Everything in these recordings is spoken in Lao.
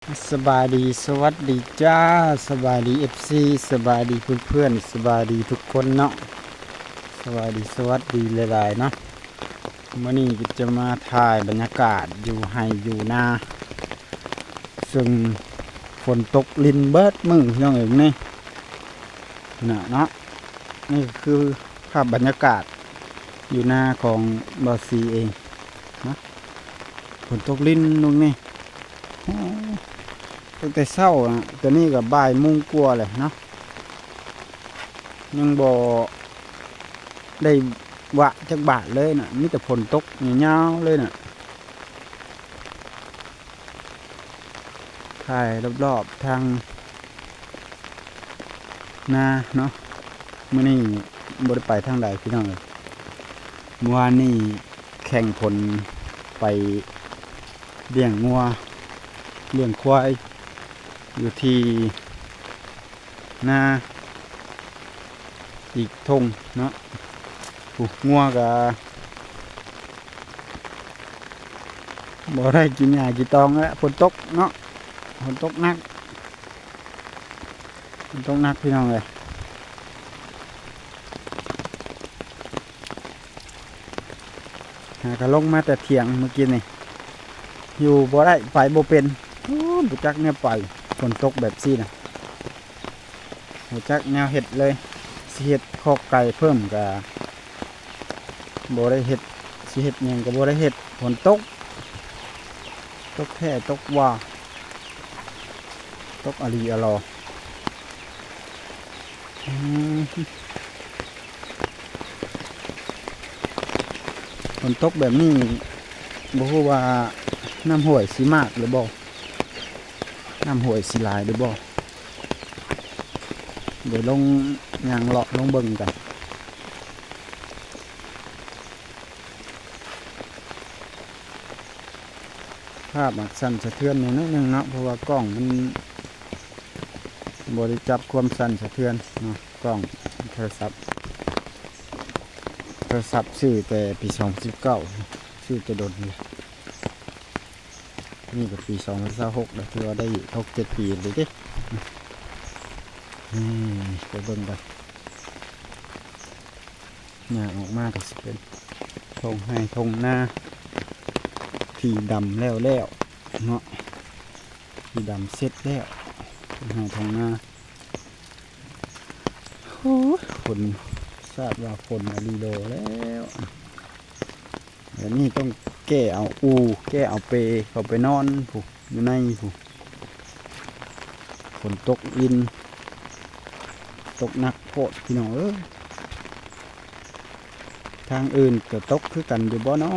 ສະບາຍດີ ສະຫວັດດີຈ້າ ສະບາຍດີ ເອັຟຊີ ສະບາຍດີເພື່ອນໆ ສະບາຍດີທຸກຄົນເນາະ ສະບາຍດີ ສະຫວັດດີຫຼາຍໆເນາະ. ມື້ນີ້ກໍຈະມາຖ່າຍບັນຍາກາດຢູ່ໄຮ່ຢູ່ນາ ເຊິ່ງຝົນຕົກລິນເບິດມື້ພີ່ນ້ອງເອີຍນີ້ນະເນາະ. ນີ້ກໍຄືພາບບັນຍາກາດຢູ່ນາຂອງບ່າວສີເອງນະ. ຝົນຕົກລິນລົງນີ້ ໂອ້ ຕັ້ງແຕ່ເຊົ້ານະ ຕອນນີ້ກໍບ່າຍໂມງກວ່າແລ້ວເນາະ ຍັງບໍ່ໄດ້ວະຈັກບາດເລີຍນະ ມີແຕ່ຝົນຕົກຍາວໆເລີຍນະ. ຖ່າຍລອບໆທາງນາເນາະ ມື້ນີ້ບໍ່ໄດ້ໄປທາງໃດພີ່ນ້ອງເອີຍ. ມື້ວານນີ້ແຂ່ງຜົນໄປລ້ຽງງົວລ້ຽງຄວາຍຢູ່ທີ່ ນາອີກທົ່ງເນາະ. ໂອ້ ງົວກະບໍ່ໄດ້ກິນຫຍ້າກິນຕອງແລ້ວ ຝົນຕົກເນາະ ຝົນຕົກໜັກ ຝົນຕົກໜັກພີ່ນ້ອງເອີຍ. ຫາກະລົງມາແຕ່ທ່ຽງມື້ກີ້ນີ້ ຢູ່ບໍ່ໄດ້ ໄປບໍ່ເປັນ ໂອ້ ບໍ່ຈັກແນວໄປ ຝົນຕົກແບບຊີ້ນະ ບໍ່ຈັກແນວເຮັດເລີຍ. ຊິເຮັດຄອກໄກ່ເພີ່ມກະບໍ່ໄດ້ເຮັດ ຊິເຮັດຫຍັງກະບໍ່ໄດ້ເຮັດ ຝົນຕົກ ຕົກແທ້ຕົກວ່າ ຕົກອະລີອະລໍ. ອືມ ຝົນຕົກແບບນີ້ ບໍ່ຮູ້ວ່ານ້ຳຫ້ວຍຊິມາກຫຼືບໍ່ ນ້ຳຫ້ວຍຊິຫຼາຍຫຼືບໍ່ ດຽວລົງຍ່າງເລາະລົງເບິ່ງກັນ. ພາບອາດສັ່ນສະເທືອນແດ່ໜ້ອຍໜຶ່ງເນາະ ເພາະວ່າກ້ອງມັນບໍ່ໄດ້ຈັບຄວາມສັ່ນສະເທືອນເນາະ ກ້ອງໂທລະສັບ ໂທລະສັບຊື້ແຕ່ປີສອງພັນສິບເກົ້າ ຊື້ແຕ່ດົນແລ້ວ ນີ້ກໍປີສອງພັນຊາວຫົກແລ້ວ ຖືວ່າໄດ້ຫົກເຈັດປີແລ້ວເດ້. ນີ້ໄປເບິ່ງກັນ ຍ່າງອອກມາກໍຊິເປັນທົ່ງໄຮ່ທົ່ງນາທີ່ດຳແລ້ວໆເນາະ ທີ່ດຳເສັດແລ້ວ ທົ່ງໄຮ່ທົ່ງນາ. ໂອ້ຍ ຝົນ ຊາດວ່າຝົນອະລີໂດແລ້ວ ແບບນີ້ຕ້ອງແກ້ເອົາອູ່ ແກ້ເອົາເປເຂົ້າໄປນອນພຸ້ນ ຢູ່ໃນພຸ້ນ ຝົນຕົກລິນ ຕົກໜັກໂພດພີ່ນ້ອງເອີຍ. ທາງອື່ນກະຕົກຄືກັນຢູ່ບໍ່ນໍ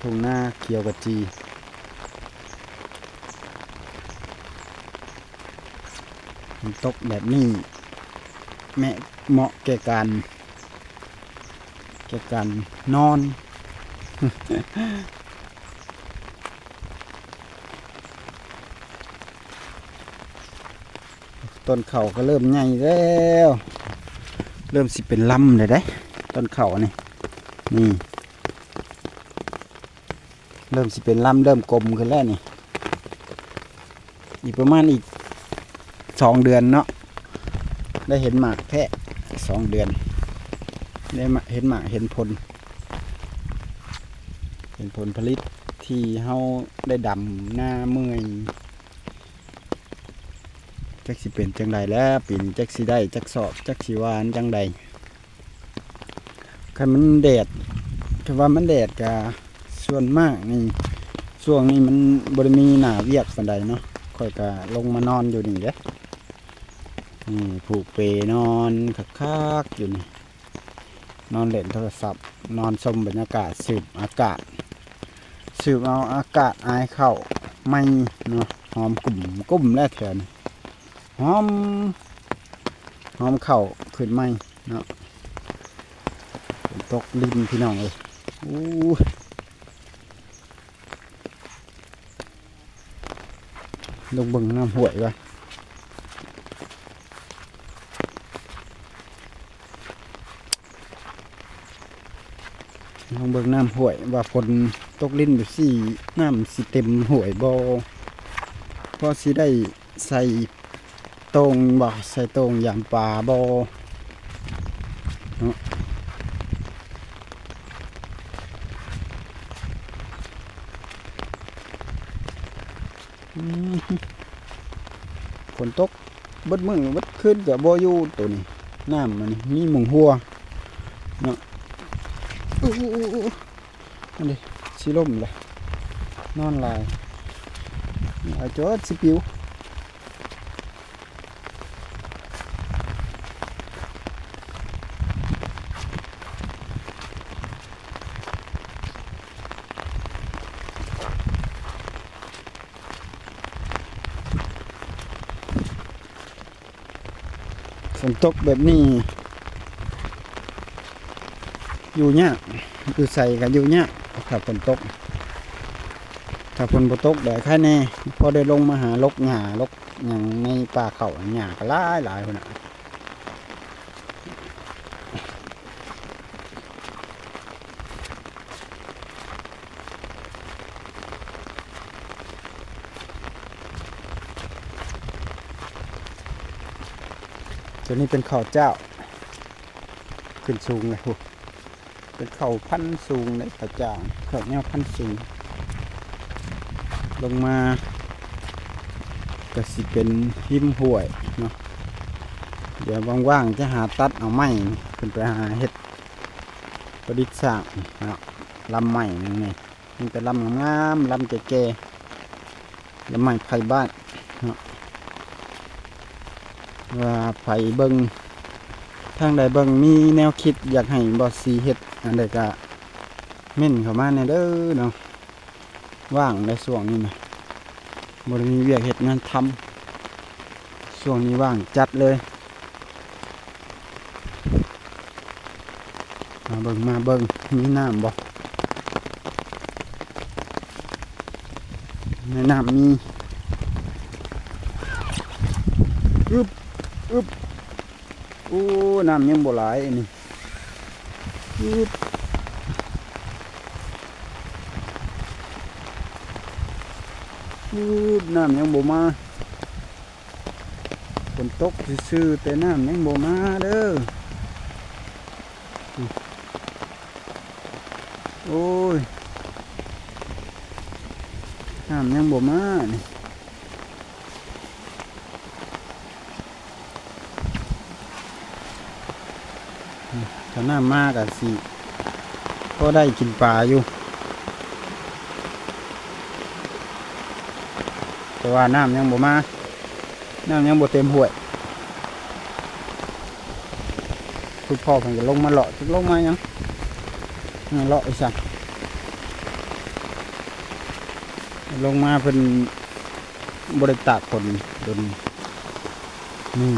ທົ່ງນາຂຽວກະຈີ. ຝົນຕົກແບບນີ້ ແມະ ເໝາະແກ່ການ ແກ່ການນອນ. ຕົ້ນເຂົ້າກໍເລີ່ມໃຫຍ່ແລ້ວ ເລີ່ມຊິເປັນລຳແລ້ວເດ້ ຕົ້ນເຂົ້ານີ້ ນີ້ ເລີ່ມຊິເປັນລຳ ເລີ່ມກົມຂຶ້ນແລ້ວນີ້. ອີກປະມານອີກສອງເດືອນເນາະ ໄດ້ເຫັນໝາກແທ້ ສອງເດືອນ ໄດ້ມາເຫັນໝາກເຫັນຜົນ ເຫັນຜົນຜະລິດທີ່ເຮົາໄດ້ດຳນາເມື່ອຍ. ຈັກຊິເປັນຈັ່ງໃດແລ້ວ ປີນີ້ຈັກຊິໄດ້ຈັກສອບ ຈັກຊິຫວ່ານຈັ່ງໃດ. ຄັນມັນແດດ ຄັນວ່າມັນແດດກະ ສ່ວນມາກນີ້ ຊ່ວງນີ້ມັນບໍ່ໄດ້ມີໜ້າວຽກປານໃດເນາະ ຂ້ອຍກະລົງມານອນຢູ່ນີ້ເດ້. ນີ້ຜູກເປນອນຄັກໆຢູ່ນີ້ ນອນຫຼິ້ນໂທລະສັບ ນອນຊົມບັນຍາກາດ ສູບອາກາດ ສູບເອົາອາກາດອາຍເຂົ້າໃໝ່ເນາະ ຫອມກຸ້ມໆແລ້ວແຖວນີ້ ຫອມ ຫອມເຂົ້າຂຶ້ນໃໝ່ເນາະ. ຝົນຕົກລິນພີ່ນ້ອງເອີຍ ໂອ້ຍ ລົງເບິ່ງນ້ຳຫ້ວຍກ່ອນ ລອງເບິ່ງນ້ຳຫ້ວຍວ່າຝົນຕົກລິນແບບຊີ້ ນ້ຳຊິເຕັມຫ້ວຍບໍ່ ພໍຊິໄດ້ໃສ່ໂຕ່ງບໍ່ ໃສ່ໂຕ່ງຢາມປາບໍ່ເນາະ. ອືມ ຝົນຕົກເບິດມື້ເບິດຄືນກໍບໍ່ຢູ່ໂຕນີ້ ນ້ຳມັນມີໝ່ອງຮົ່ວເນາະ. ໂອ້ ໂອ້ ໂອ້ ໂອ້ ອັນນີ້ຊິລົ້ມແຫຼະ ນອນຫຼາຍ ອາ ຈອດຊິປິວ. ຝົນຕົກແບບນີ້ຢູ່ຍາກ ຢູ່ໃສກໍຢູ່ຍາກ ຖ້າຝົນຕົກ. ຖ້າຝົນບໍ່ຕົກແດດໄຄແດ່ ພໍໄດ້ລົງມາຫາລົກຫຍ້າລົກຫຍັງໃນປ່າເຂົ້າ ຫຍ້າກໍຫຼາຍໆພຸ້ນນະ. ຕົວນີ້ເປັນເຂົ້າເຈົ້າ ຂຶ້ນສູງເລີຍພຸ້ນ. ເປັນເຂົ້າພັນສູງເດ້ ເຂົ້າຈ້າງ ເຂົ້າແນວພັນສູງ. ລົງມາກໍຊິເປັນລິມຫ້ວຍເນາະ. ດຽວວ່າງໆຈະຫາຕັດເອົາໄມ້ຂຶ້ນໄປຫາເຮັດປະດິດສ້າງເນາະ. ລຳໄມ້ນີ້ ມີແຕ່ລຳງາມໆ ລຳແກ່ໆ ລຳໄມ້ໄຜ່ບ້ານເນາະ. ວ່າໃຜເບິ່ງ ທາງໃດເບິ່ງ ມີແນວຄິດຢາກໃຫ້ບອດສີເຮັດອັນໃດກະເມັ້ນເຂົ້າມາແດ່ເດີເນາະ. ວ່າງໃນຊ່ວງນີ້ນະ ບໍ່ໄດ້ມີວຽກເຮັດງານທຳ ຊ່ວງນີ້ວ່າງຈັດເລີຍ. ມາເບິ່ງ ມາເບິ່ງ ມີນ້ຳບໍ່ ໃນນ້ຳມີ. ອຶບ ອຶບ ໂອ້ ນ້ຳຍັງບໍ່ຫຼາຍອັນນີ້. ອຶບ ອຶບ ນ້ຳຍັງບໍ່ມາ. ຝົນຕົກຊື່ໆ ແຕ່ນ້ຳຍັງບໍ່ມາເດີ. ໂອ້ຍ ນ້ຳຍັງບໍ່ມານີ້. ຖ້ານ້ຳມາກໍຊິພໍໄດ້ກິນປາຢູ່ ແຕ່ວ່ານ້ຳຍັງບໍ່ມາ ນ້ຳຍັງບໍ່ເຕັມຫ້ວຍ. ຄຸນພໍ່ເພິ່ນກໍລົງມາເລາະ ລົງມາຫຍັງ ມາເລາະອີ່ສັງ ລົງມາເພິ່ນ ບໍ່ໄດ້ຕາກຝົນດົນ. ນີ້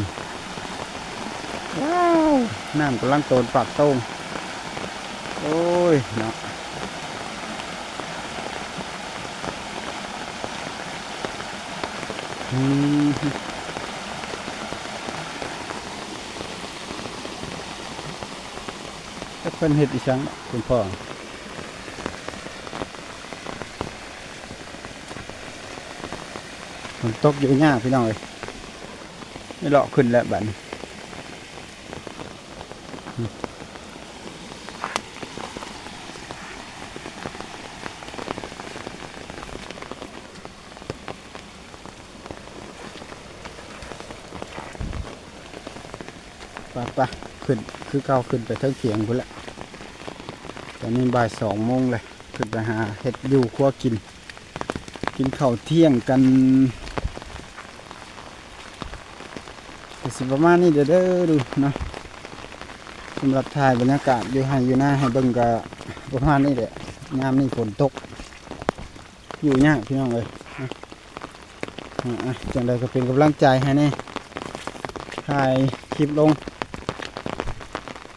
ວ້າວ ນ້ຳກຳລັງໂຕນປາກໂຕ່ງ. ໂອ້ຍເນາະ ອືມ ຈັກເພິ່ນເຮັດອີ່ສັງເນາະ ຄຸນພໍ່. ຝົນຕົກຢູ່ຍາກພີ່ນ້ອງເອີຍ ໄດ້ເລາະຂຶ້ນແລ້ວບາດນີ້. ໄປໆ ຂຶ້ນຄືເກົ່າ ຂຶ້ນໄປເທິງຖຽງພຸ້ນແຫຼະ. ຕອນນີ້ບ່າຍສອງໂມງແລ້ວ ຂຶ້ນໄປຫາເຮັດຢູ່ຄົວກິນ ກິນເຂົ້າທ່ຽງກັນ. ກໍຊິປະມານນີ້ເດີເນາະ ສຳລັບຖ່າຍບັນຍາກາດຢູ່ໄຮ່ຢູ່ນາໃຫ້ເບິ່ງກໍປະມານນີ້ແຫຼະ. ຍາມນີ້ຝົນຕົກ ຢູ່ຍາກພີ່ນ້ອງເອີຍ. ອ່າ ຈັ່ງໃດກໍເປັນກຳລັງໃຈໃຫ້ແດ່ ຖ່າຍຄລິບລົງ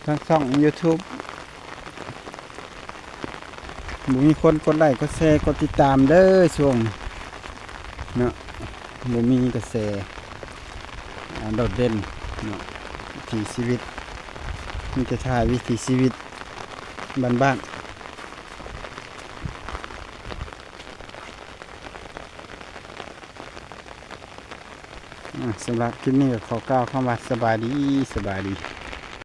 ທາງຊ່ອງຢູທູບ. ບໍ່ມີຄົນກົດໄລ້ກົດແຊກົດຕິດຕາມເດີຊ່ວງນີ້ເນາະ ບໍ່ມີກະແສ ອ່າ ໂດດເດັ່ນເນາະ. ວິຖີຊີວິດ ມີແຕ່ຖ່າຍວິຖີຊີວິດບ້ານໆ. ອ່າ ສຳລັບຄລິບນີ້ກໍຂໍກ່າວຄຳວ່າສະບາຍດີ ສະບາຍດີ.